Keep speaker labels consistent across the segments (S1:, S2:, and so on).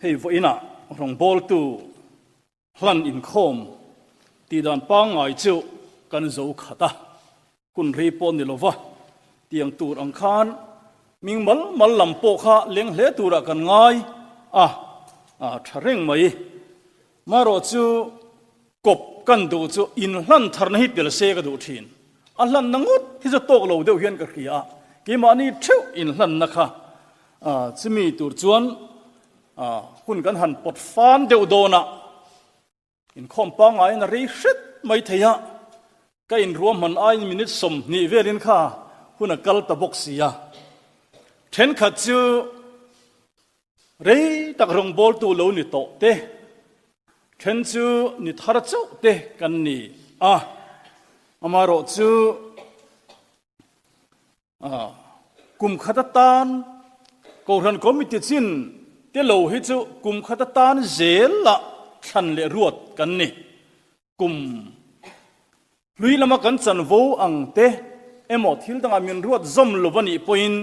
S1: Hei vawiinah rawngbawltu hlan inkhawm tih dan pangngai chu kan zo khat a, hun rei pawh ni lova tiang tur ang khan ming mal mal lam pawh kha leng hle turah kan ngai a, a tha reng mai. Marawh chu kawp kan duh chu inhlan tharna hi tel se ka duh thin. A hlanna ngawt hi chu tawk lo deuh hian ka hria a, keimahni theuh inhlanna kha chumi tur chuan hun kan han pawt fan deuh dawn a, inkhawm pangaiin a rei hret mai thei a, ka inruahman aiin minute 20 velin kha hun a kal ta bawk si a. Thenkhat chu Rei tak rawngbawltu lo ni tawh te, then chu ni thar chauh te kan ni a, amaherawh chu kum khat atan Kohhran Committee chin te lo hi chu kum khat atan zel ah thlan leh ruat kan ni. Kum hlui lama kan chanvo ang te emaw thil dangah min ruat zawm lo a nih pawhin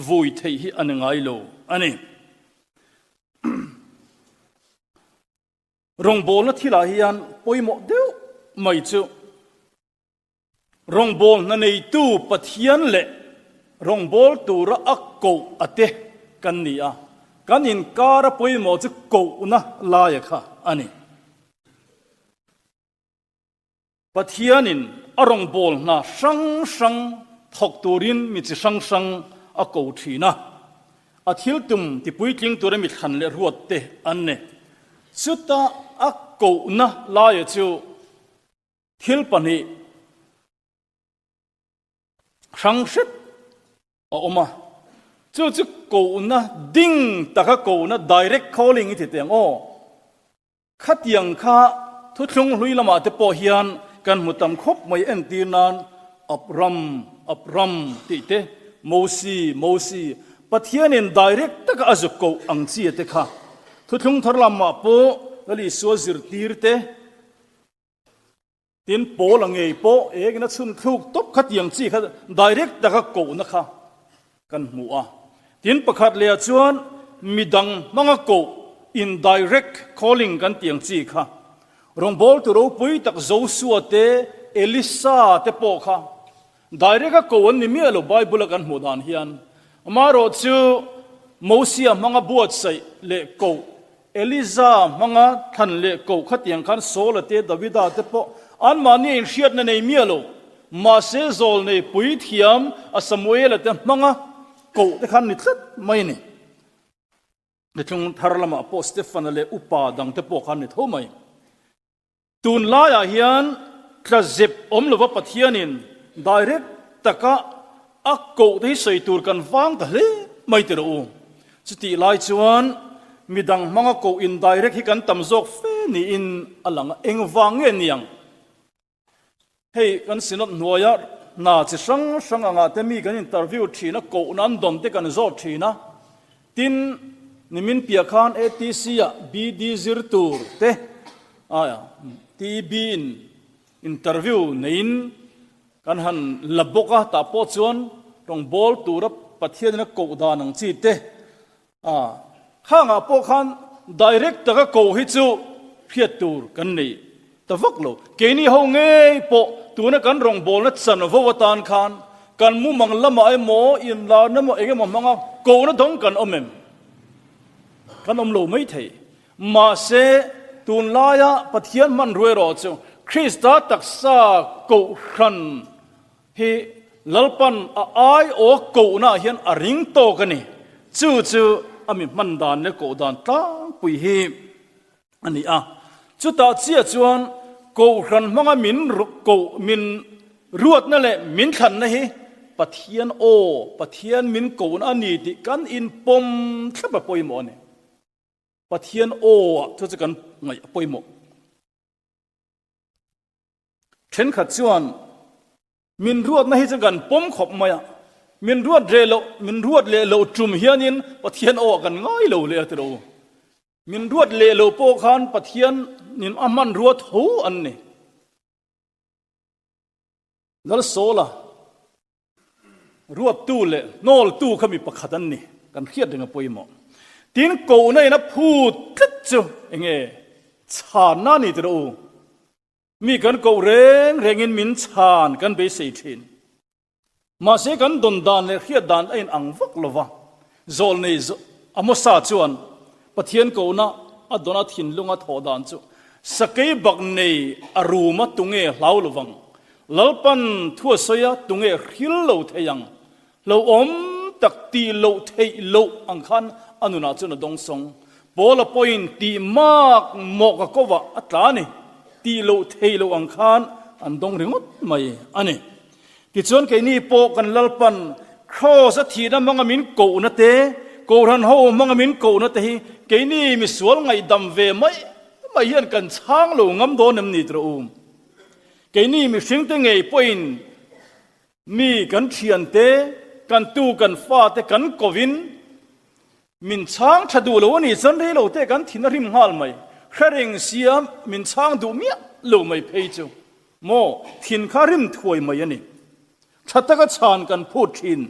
S1: vui theih hi a ni ngai lo a ni. Rawngbawlna thilah hian pawimawh deuh mai chu Rawngbawlna neitu Pathian leh rawngbâwl tura a koh a te kan ni a, kan inkara pawimawh chu kohna laia kha a ni. Pathianin a rawngbâwl hna hrang hrang thawk turin mi chi hrang hrang a ko ṭhin a, a thil tum tipuitling tura mi thlan leh ruat te an ni. Chuta a kohna laia chu Thil pahnih hrang hret a awm a, chu chu kohna ding taka kohna direct calling i ti teh ang aw. Khatiang kha thuthlung hlui lamah te pawh hian kan hmu tam khawp mai entir nan Abram, Abram tih te, Mosi, Mosi, Pathianin direct taka a zuk koh ang chi te kha thuthlung thar lamah pawh Lal Isua zirtir te, Tin, Paul a ngei pawh engin a chhun thluk tawp kha tiang chi kha direct taka kohna kha kan hmu a. Tin, pakhat lehah chuan midang hmanga koh, indirect calling kan tiang chi kha rawngbawltu ropui tak Josua te, Elisa te pawh kha direct a koh an ni miah lo Bible a kan hmuh dan hian. Amaherawh chu Mosia hmanga buatsaih leh koh Eliza hmanga thlan leh koh khatiang khan Saula te Davida te pawh anmahni a inhriatna nei miah lo. Mahse zawlnei puithiam a Samuela te hmanga koh te khan ni tlat mai a ni. Thlung thar lamah pawh Stefana leh upa dang te pawh khan ni tho mai. Tun laiah hian tla zep awm lova Pathianin direct taka a koh te hi sawi tur kan vang ta hle mai ti rawh u. Chutih lai chuan midang hmanga koh indirect hi kan tam zawk fe niin a lang a, engvang nge niang? Hei kan Synod hnuaia hna chi hrang hrang angah te mi kan interview thin a, kohna an dawn te kan zawt thin a, Tin, nimin piah khan ATC ah BD zir tur te aia TB in interview neiin kan han la bawk a, tah pawh chuan rawngbâwl tura Pathianin a koh dan ang chi te a khangah pawh khan direct taka koh hi chu hriat tur kan nei Ta vak lo. Keini ho ngei pawh tuna kan rawngbawlna chanvo atan khan kan mumang lamah emaw, inlarna emaw eng emaw hmanga kohna dawng kan awm em? Kan awm lo mai thei. Mahse, tunlaia Pathian hmanrua erawh chu Krista taksa kohhran hi Lalpan a aiaw kohnaah hian a ring tawk a ni. Chu chu a mi hman dan leh koh dan tlangpui hi a ni a. Chutah chiah chuan Kohhran hmanga min koh, min ruatna leh min thlanna hi Pathian aw, Pathian min kohna a ni tih kan inpawm thlap a pawimawh a ni. Pathian aw ah chu chu kan ngaih a pawimawh. Thenkhat chuan min ruatna hi chu kan pawm khawp mai a, min ruat reh loh, min ruat leh loh tum hianin Pathian aw ah kan ngai lo leh a ti lo. Min ruat leh lo pawh khan Pathian in a hmanrua tho an ni. Lalsawla ruattu leh hnawltu kha mi pakhat an ni. Kan hriat reng a pawimawh. Tin, kohna in a phut tlat chu enge chhanna a ni tih rawh u. Mi kan koh reng rengin min chhan kan beisei thin. Mahse kan dawn dan leh hriat dan a inang vak lo va. Zawlnei Amosa chuan Pathian kohna a dawn a thinlunga thawh dan chu sakei bak nei a rum a tunge hlau lo vang, Lalpan thu a sawi a tunge hril lo thei ang, Hlauhawm tak tih loh theih loh ang khan a nunah chuan a dawngsawng. Paula pawhin tih mak mawh ka kovah a tla a ni. Tih loh theih loh ang khan an dawng ringawt mai a ni. Tichuan keini pawh kan Lalpan Kraws a thihna hmanga min kohna te, Kohhran ho hmanga min kohna te hi keini misual ngaihdam ve mai mai hian kan chhang lo ngam dawn em ni tiraw u? Keini mihringte ngei pawhin Mi kan thiante, kan tu kan fate kan kovin min chhang tha duh lo a nih chuan rei lo te kan thin a rim nghal mai. Hre reng sia min chhang duh miah lo mai phei chu maw thin kha rim thuai mai a ni. Tha taka chhan kan phut thin.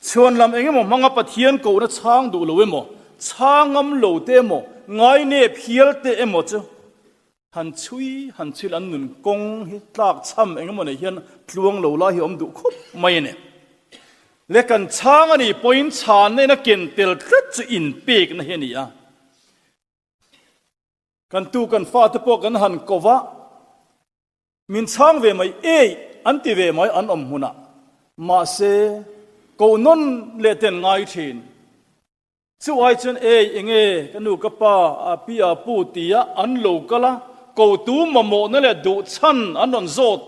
S1: Chhuan lam eng emaw hmanga Pathian kohna chhang duh lo emaw, chhang ngam lo te emaw, ngainep hial te emaw chu Han chhui han chhui an nun kawng hi tlak chham eng emaw nei hian tluang lo lai hi awm duh khawp mai a ni. Le kan chhang a nih pawhin chhanna in a ken tel tlat chu inpekna hi a ni a. Kan tu kan fate pawh kan han ko va, min chhang ve mai ei an ti ve mai an awm hmunah. Mahse, ko nawn leh ten ngai thin. Chu ai chuan ei enge ka nu ka pa a pi a pu tia an lo kal a, kotu mamawhna leh duh chhan an rawn zawt.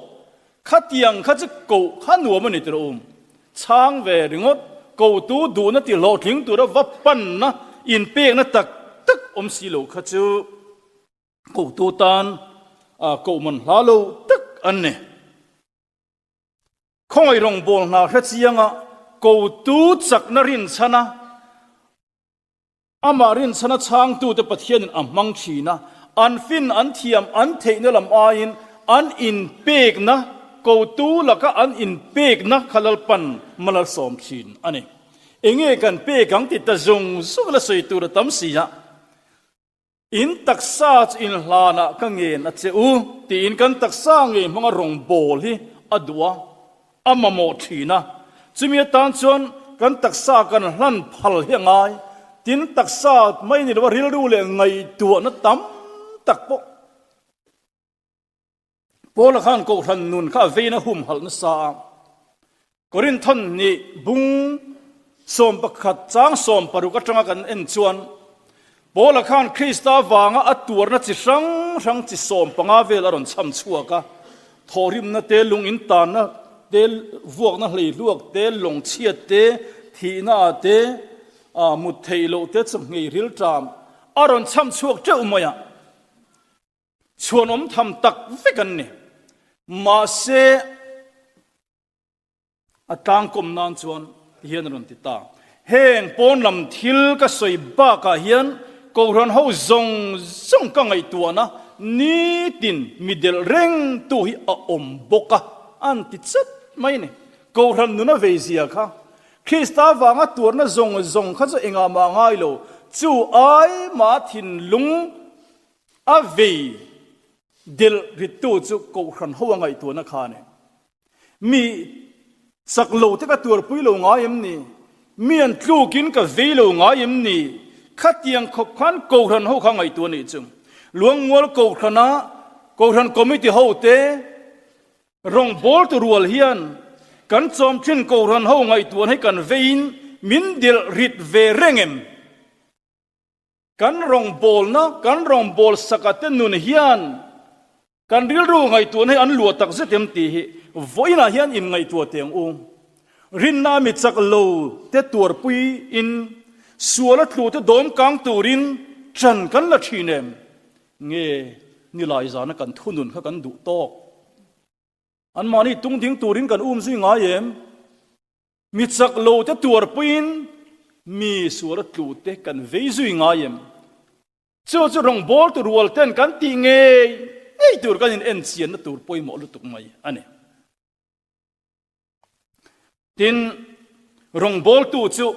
S1: Khatiang kha chu koh kha nuam a ni tirh um. Chhang ve ringawt, kotu duhna ti hlawhtling tura va panna inpekna tak tak awm si lo kha chu kotu tan koh man hla lo tak an ni. Khawngaih rawngbâwl hna hre chianga kotu chakna rinchhana amah rinchhana chhangtute Pathianin a hmang ṭhin a, an fin, an thiam, an theihna lam aiin an inpekna, kotu laka an inpekna kha Lalpan malsawm ṭhin a ni. Enge kan pek ang ti ta zung zung la sawi tur a tam si a. In taksa chu in hlanah ka ngen a che u, tiin kan taksa ngei hmanga rawngbâwl hi a duh a, a mamawh ṭhin a. Chumi atan chuan kan taksa kan hlan phal hi a ngai. Tin, taksa mai ni lova rilru leh ngaihtuahna tam tak pawh Paula khan Kohhran nun kha a vein a humhalh nasa a. Korinthon nih bung 11 chang 16 atanga kan en chuan Paula khan Krista vanga a tuarna chi hrang hrang chi 15 vel a rawn chham chhuak a. Thawhrimna te, lung intanna te, vuakna hleihluak te, lawngchhiat te, thihna ah te, mut theih loh te, chawhngei rilṭam a rawn chham chhuak teuh mai a. Chhuanawm tham tak vek an ni. Mahse, a tlangkawm nan chuan ti hian a rawn ti ta. Heng pawn lam thil ka sawi bakah hian Kohhran ho zawng zawng ka ngaihtuahna nitin mi delh rengtu hi a awm bawk a, an ti chat mai a ni. Kohhran nuna veizia kha Krista vanga tuarna zawng zawng kha chu engah mah ngai lo, chu ai mah thinlung A vei delh rittu chu Kohhran ho a ngaihtuahna kha a ni. Mi chak lo te ka tuarpui lo ngai em ni? Mi an tlukin ka vei lo ngai em ni? Khatiang khawp khan Kohhran ho kha ngaihtuah a nih chu. Luangmual Kohhrana Kohhran Committee ho te rawngbawltu rual hian kan chawm thin Kohhran ho ngaihtuahna hi kan veiin min delh rit ve reng em? Kan rawngbawlna, kan rawngbawlsaka te nun hian kan rilru ngaihtuahna hi an luah tak zet em tih hi vawiinah hian inngaihtuah teh ang u. Rinna mi chak lo te tuarpuiin suala tlu te dawm kang turin ṭan kan la ṭhin em? Nge nilai zana kan thunun kha kan duh tawk? Anmahni tungding turin kan umzui ngai em? Mi chak lo te tuarpuiin mi suala tlu te kan vei zui ngai em? Chu chu rawngbawltu rual ten kan tih ngei ngei tur kan in en chianna tur pawimawh lutuk mai a ni. Tin, rawngbawltu chu.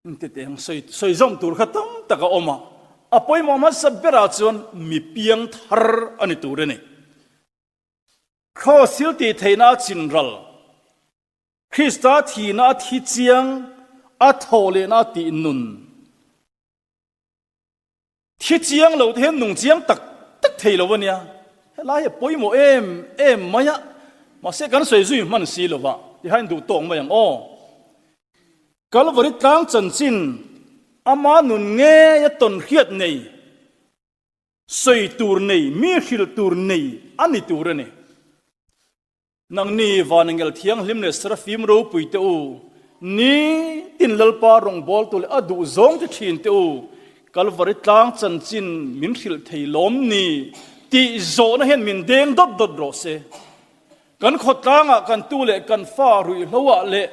S1: Titeng sawi sawi zawm tur kha tam tak a awm a, a pawimawh hmasa berah chuan mi piang thar a ni tur a ni. Kraws thil tih theihna a chin ral, Krista thihna a thi chiang, a thawh lehna a tih nun. Thi chiang lo te hian nung chiang tak tak thei lo a nia. Helai hi a pawimawh em em mai a, mahse kan sawi zui hman si lo va, tihain duh tawk mai ang aw. Kalvari tlang chanchin ama nun ngei a tawn hriat nei, sawi tur nei, mi hrilh tur nei a ni tur a ni. Nangni Vanangel Thianghlim leh Serafim ropui te u, nitin Lalpa rawngbawltu leh a duh zawng te thin te u, Kalvari tlang chanchin min hrilh thei lawm ni tih zawhna hian min deng dawt dawt rawh se. Kan khawtlangah kan tu leh kan fa ruihhloah leh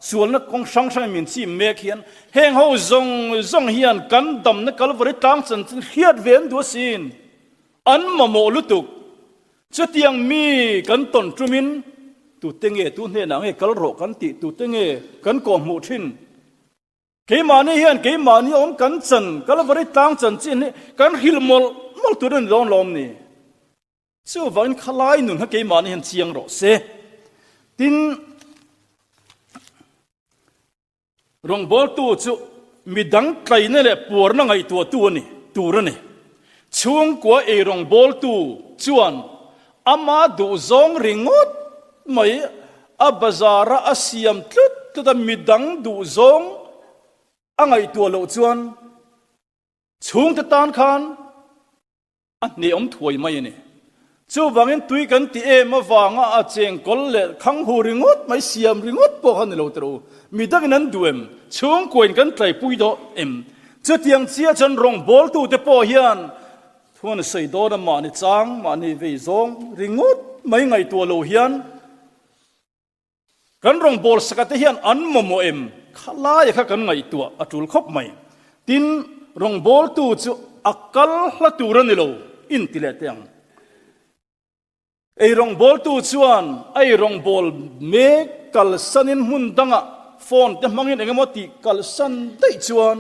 S1: sualna kawng hrang hrangin min chim mek hian heng ho zawng zawng hian kan damna Kalvari tlang chanchin hriat ve an duh asin. An mamawh lutuk. Chutiang mi kan tawn tumin tute nge tu hnenah nge kal rawh kan tih tute nge kan kawhhmuh thin? Keimahni hian keimahni awm kan chan Kalvari tlang chanchin hi kan hrilh mawlh mawlh tur a ni dawn lawm ni? Chuvangin khalai nun kha keimahni hian chiang rawh se. Tin, Rawngbawltu chu midang tlaina leh puarna ngaihtuahtu a ni tur a ni. Chhungkua ei rawngbawltu chuan ama duhzawng ringawt mai a bazara a siam tlut tlut a midang duhzawng a ngaihtuah loh chuan chhungte tan khan A hneawm thuai mai a ni. Chuvangin tui kan ti em avanga a chengkawl leh khanghu ringawt mai siam ringawt pawh kha ni lo teh u. Mi dangin an duh em? Chhungkuain kan tlaipui dawn em? Chutiang chiah chuan rawngbawltute pawh hian thuan sawi dawn a mahni chang, mahni vei zawng ringawt mai ngaihtuah lo hian, Kan rawngbâwl sakate hian an mamawh em? Kha laia kha kan ngaihtuah a ṭul khawp mai. Tin, rawngbâwltu chu a kal hla tur a ni lo, inti leh teh ang. Ei rawngbâwltu chuan a ei rawngbâwl mek kalsanin hmun dangah phone te hmangin eng emaw tih kalsan daih chuan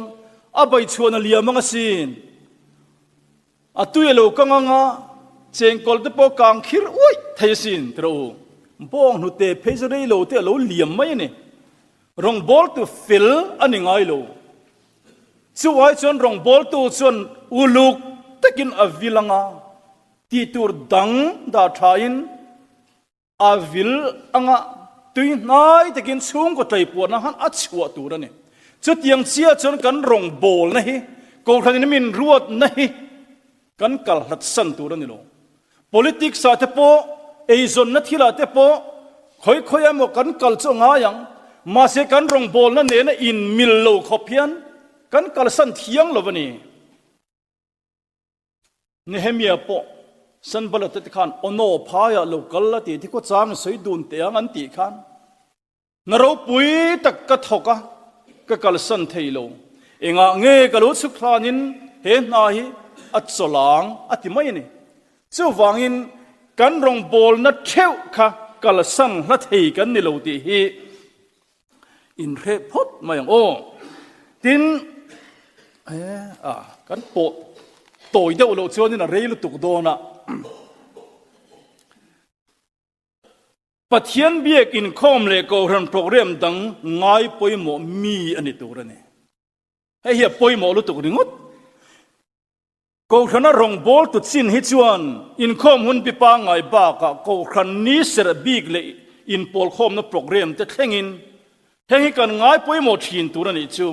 S1: a baichhuan a liam ang asin. A tui a lo kang ang a, chengkawl te pawh kang khir uaih thei asin ti rawh u. Bawng hnute phei chu rei lo te a lo liam mai a ni. Rawngbawltu fel a ni ngai lo. Chu ai chuan rawngbawltu chuan uluk takin a vil ang a, tih tur dang dah thain A vil anga tui hnai takin chhungkaw tlaipuahna khan a chhuah tur a ni. Chutiang chiah chuan kan rawngbawlna hi, Kohhranin min ruatna hi kan kal hlat san tur a ni lo. Politics ah te pawh, eizawnna thilah te pawh khawi khawi emaw kan kal chu a ngai ang, mahse kan rawngbawlna nena inmil lo khawp hian kan kalsan thiang lo a ni. Nehemia pawh Sanballat te khan Ono phaiah lo kal a tih thikhaw chang sawi dun teh ang an tih khan hna ropui tak ka thawk a, ka kalsan thei lo. Engah nge ka lo chhuk hlanin he hna hi a chawlh ang a ti mai a ni. Chuvangin kan rawngbawlna theuh kha kalsan hla thei kan ni lo tih hi Inhreh phawt mai ang aw. Tin, a kan pawh tawi deuh loh chuanin a rei lutuk dawn a. Pathian biak inkhawm leh Kohhran program dang ngai pawimawh mi a ni tur a ni. Hei hi a pawimawh lutuk ringawt. Kohhrana rawngbawltu chin hi chuan inkhawm hun bi pangngai bakah Kohhran ni serh bik leh inpawlkhawmna programme te thlengin heng hi kan ngai pawimawh thin tur a nih chu.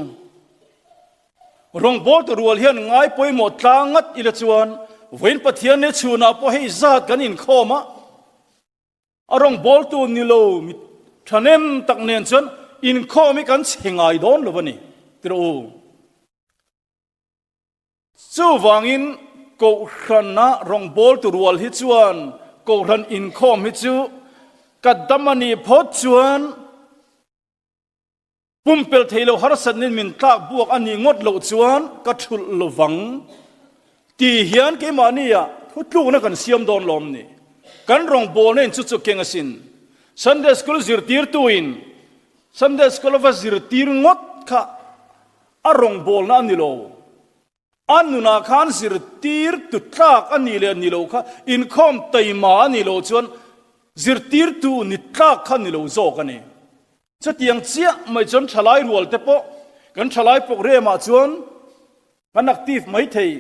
S1: Rawngbawltu rual hian ngai pawimawh tlang ngat ila chuan vawiin Pathian ni chhunah pawh hei zat kan inkhawm a, a rawngbawltu ni lo mi thahnem tak nen chuan inkhawm hi kan chhe ngai dawn lo a ni tirh u. Chuvangin Kohhrana rawngbawltu rual hi chuan Kohhran inkhawm hi chu ka dam a nih phawt chuan pumpelh thei lo harsatnin min tlak buak a nih ngawt loh chuan ka thulh lovang tih hian keimahnia thutlukna kan siam dawn lawm ni. Kan rawngbawlna in chu chu keng asin. Sunday School zirtirtuin Sunday School a va zirtir ngawt. kha a rawngbawlna a ni lo. A nunah khan zirtirtu tlak a nih leh ni lo kha inkhawm taima a nih loh chuan zirtirtu ni tlak kha ni lo zawk a ni. Chutiang chiah mai chuan thalai rual te pawh kan thalai programme-ah chuan kan active mai thei,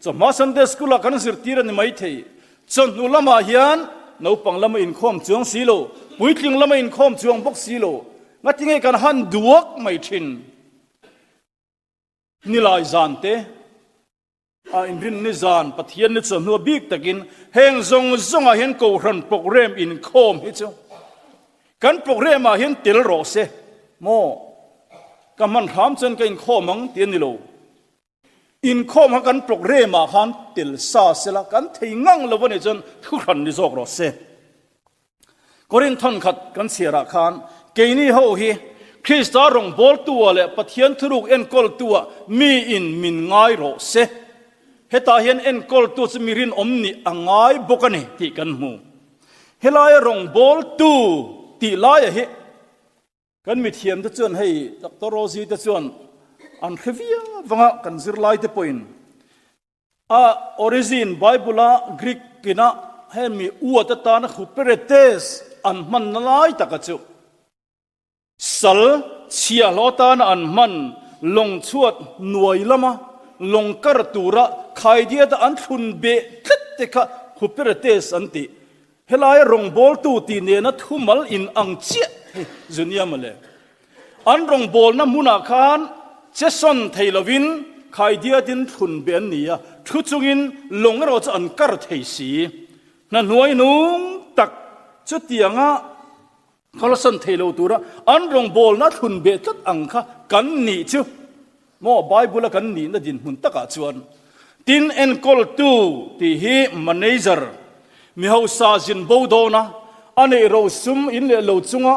S1: chawhma Sunday School-ah kan zirtir a ni mai thei. Chawhnu lamah hian naupang lama inkhawm chuang si lo, puitling lama inkhawm chuang bawk si lo, ngatinge kan han duak mai thin. Nilai zan te a inrinni zan Pathian ni chawhnu a bik takin heng zawng zawngah hian Kohhran programme inkhawm hi chu kan programme ah hian tel rawh se maw ka hman hram chuan ka inkhawm ang tih a ni lo. Inkhawm kha kan programme ah khan tel sa sela kan thei ngang lo a nih chuan thuhran ni zawk rawh se. Korinth thawnkhat kan chhiarah khan keini ho hi Krista rawngbawltua leh Pathian thuruk enkawltua miin min ngai rawh se. Hetah hian enkawltu chu mi rinawm nih a ngai bawk a ni tih kan hmu. Helaia rawngbawltu tih laia hi kan mithiamte chuan hei Doctor Rosie te chuan an hre viau vanga kan zirlaite pawhin A origin, Bible-a Greek ina hemi uat atana huperetes an hmanna lai taka chu sal chhiahhlawh atana an hman lawng chhuat hnuai lama lawng kar tura khaidiata an thlun beh tlat te kha huperetes an ti. Helaia rawngbawltu tih nena thumal in ang chiah hi zu nia mawle. An rawngbawlna hmunah khan che sawn thei lovin khaidiatin thlun beh an ni a, thu chungin lawng erawh chu an kar thei si. Hna hnuai nung tak chutianga kalsan thei lo tura an rawngbawlna thlun beh tlat ang kha kan nih chu maw Bible-a kan nihna dinhmun takah chuan tin enkawltu tih hi manager mi hausa zin bo dawna a neih rosum in leh lo chunga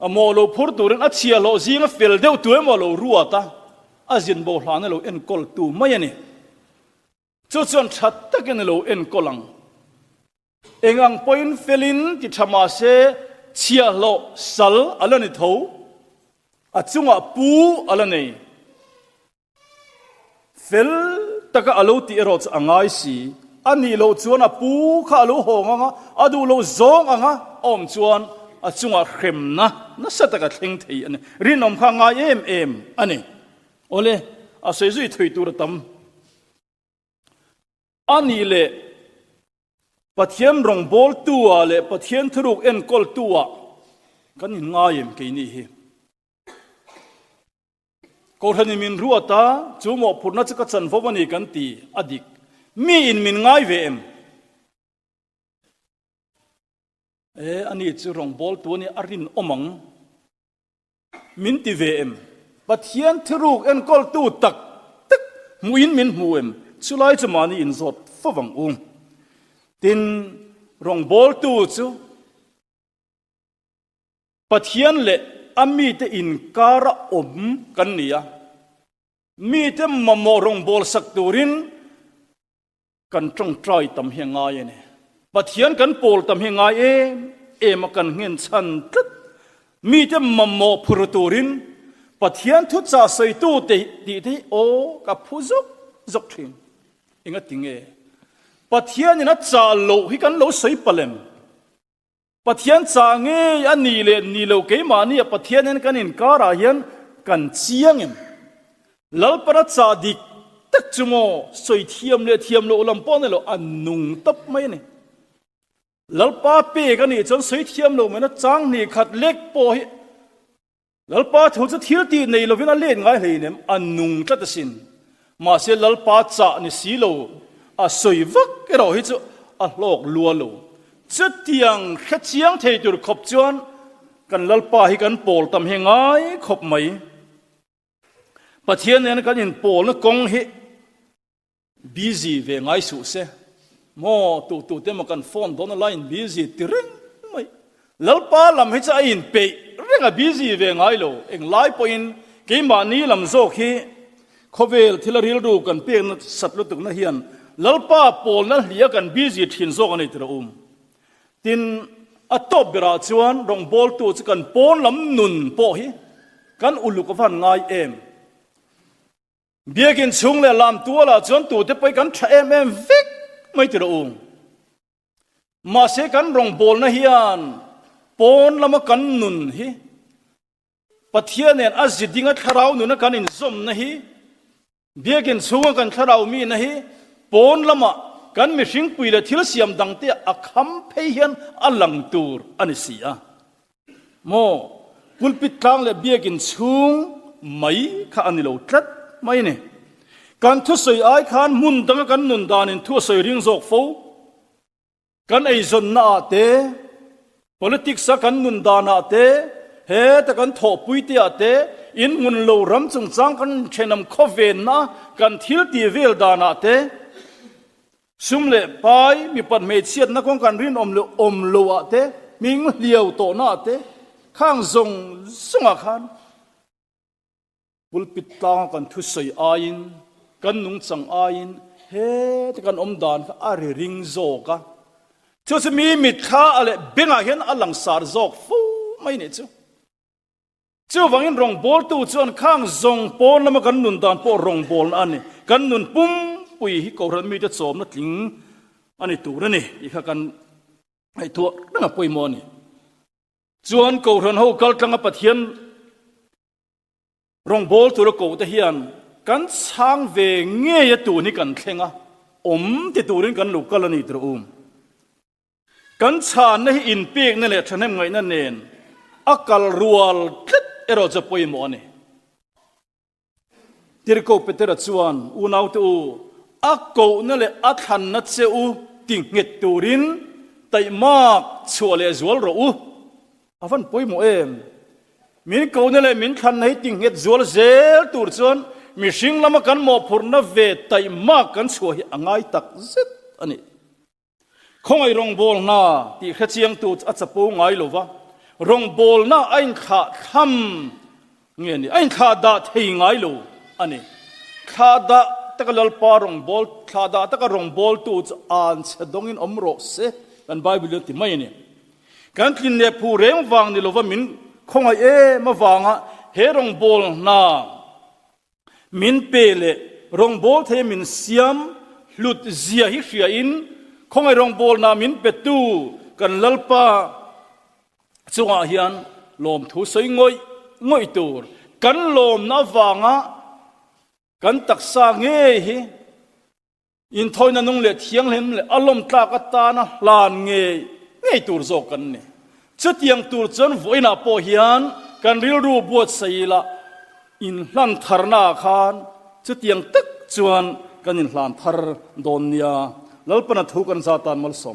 S1: A maw lo phur turin a chhiahhlawh zinga fel deuh tu emaw a lo ruat a, a zin bo hlana lo enkawl tu mai a ni. Chu chuan tha takin a lo enkawl ang. Eng ang pawhin felin ti tha mah se chhiahhlawh sal a la ni tho, a chungah pu a la nei. Fel taka a lo tih erawh chu a ngai si. A nih loh chuan a pu kha a lo hawng ang a, a duh loh zawng anga a awm chuan a chungah hremna nasa taka thleng thei a ni. Rinawm kha a ngai em em a ni. Awle, a sawi zui thui tur a tam. A nih leh Pathian rawngbawltu-ah leh Pathian thuruk enkawltu-ah kan inngai em keini hi? Kohhranin min ruat a, chu mawhphurhna chu ka chanvo a ni kan ti a dik. Miin min ngai ve em? E, ani chu rawngbawltu a ni, a rinawm ang. Min ti ve em? Pathian thuruk enkawltu tak tak hmuhin min hmu em? Chulai chu mahni inzawt fo vang u. Tin, rawngbawltu chu Pathian leh a mite inkara awm kan ni a, mite mamawh rawngbawlsak turin kan tawngtai tam hi a ngai a ni. Pathian kan pawl tam hi a ngai em em a, kan nghen chhan tlat. Mite mamawh phur turin Pathian thuchah sawitu te tih te hi aw ka phu zawk zawk thin. Engati nge? Pathianin a chah loh hi kan lo sawi palh em? Pathian chah ngei a nih leh ni lo keimahni a Pathian hian kan inkarah hian kan chiang em? Lalpana chah dik tak chu maw sawi thiam leh thiam loh lam pawh a ni lo, a nung tawp mai a ni. Lalpa pek a nih chuan sawi thiam loh maina chang hnih khat lek pawh hi Lalpa thu chu thil tih nei lovin a let ngai hleinem, a nung tlat asin. Mahse Lalpa chah ni si lo, a sawi vak erawh hi chu a hlawk lua lo. Chutiang hre chiang thei tur khawp chuan kan Lalpa hi kan pawl tam hi ngai khawp mai. Pathian nena kan inpawlna kawng hi Busy ve ngai suh se maw tu tu te maw kan phone dawn a line busy ti reng mai. Lalpa lam hi chu a in peih reng a busy ve ngai lo englai pawhin keimahni lam zawk hi khawvel thil a rilru kan pek nasat lutuk na hian Lalpa pawlna hlia kan busy thin zawk a nei tir a um. Tin a tawp berah chuan rawngbawltu chu kan pawn lam nun pawh hi. Kan uluk a van ngai em? Biakin chhung leh lam tualah chuan tute pawh hi kan tha em em vek mai ti rawh u. Mahse kan rawngbawlna hian pawn lama kan nun hi Pathian nen a zi dinga thlarau nuna kan inzawmna hi Biakin chhunga kan thlarau mihna hi pawn lama kan mihringpui leh thil siam dangte a kham phei hian a lang tur a ni si a. Maw, pulpit tlang leh biakin chhung mai kha a ni lo tlat mai a ni. Kan thusawi ai khan hmun danga kan nun danin thu a sawi ring zawk fo. Kan eizawnna ah te, politics a kan nun dan ah te, heta kan thawhpui te ah te, in hmun lo ram chungchang kan thenawm khawvenna kan thil tih vel dan ah te, sum leh pai mipat hmeichhiatna kawng kan rinawm leh awm lo ah te, hming hliau tawhna ah te, khang zawng zawng ah khan Pulpit tlanga kan thusawi aiin, kan nungchang aiin heta kan awm dan kha a ri ring zawk a. Chu chu mi mitthla a leh bengah hian a langsar zawk fo mai nih chu. Chuvangin rawngbawltu chuan khang zawng pawn lama kan nun dan pawh rawngbawlna a ni. Kan nun pumpui hi Kohhran mite chawmna tling a ni tur a ni tih kha kan ngaihtuah reng a pawimawh a ni. Chuan Kohhran ho kaltlanga Pathian Rawngbâwl tura kohte hian kan chhang ve ngei a tun hi kan thleng a, awm ti turin kan lo kal a ni tirh u. Kan chhanna hi inpekna leh thahnem ngaihna nen a kal rual tlat erawh chu a pawimawh a ni. Tirhkoh Petera chuan, Unaute u, a kohna leh a thlanna che u ti nghet turin taihmak chhuah leh zual rawh u. A van pawimawh em? Min kohna leh min thlanna hi tinghet zual zel tur chuan mihring lama kan mawhphurhna ve taihmak kan chhuah hi a ngai tak zet a ni. Khawngaih rawngbawlna tih hrechiangtu chu a chapo ngai lo va, rawngbawlna a inthlah thlam nge ni, a inthlah dah thei ngai lo a ni. Thlah dah taka Lalpa rawngbâwl, thlah dah taka rawngbâwltu chu ânchhe dawngin awm rawh se, kan Bible-in a ti mai a ni. Kan tlin leh phu reng vang ni lova min khawngaih em avanga he rawngbâwl hna min pe leh rawngbâwl theia min siam hlut zia hi hriain khawngaih rawngbâwl hna min petu kan Lalpa chungah hian lawmthu sawi ngawih ngawih tur kan lawmna avanga kan taksa ngei hi Inthawina nung leh thianghlim leh a lawmtlak atana hlan ngei ngei tur zawk kan ni. Chutiang tur chuan vawiinah pawh hian kan rilru buatsaih ila inhlan tharnaah khan chutiang tak chuan kan inhlan thar dawn nia. Lalpana thu kan za tan malsawm.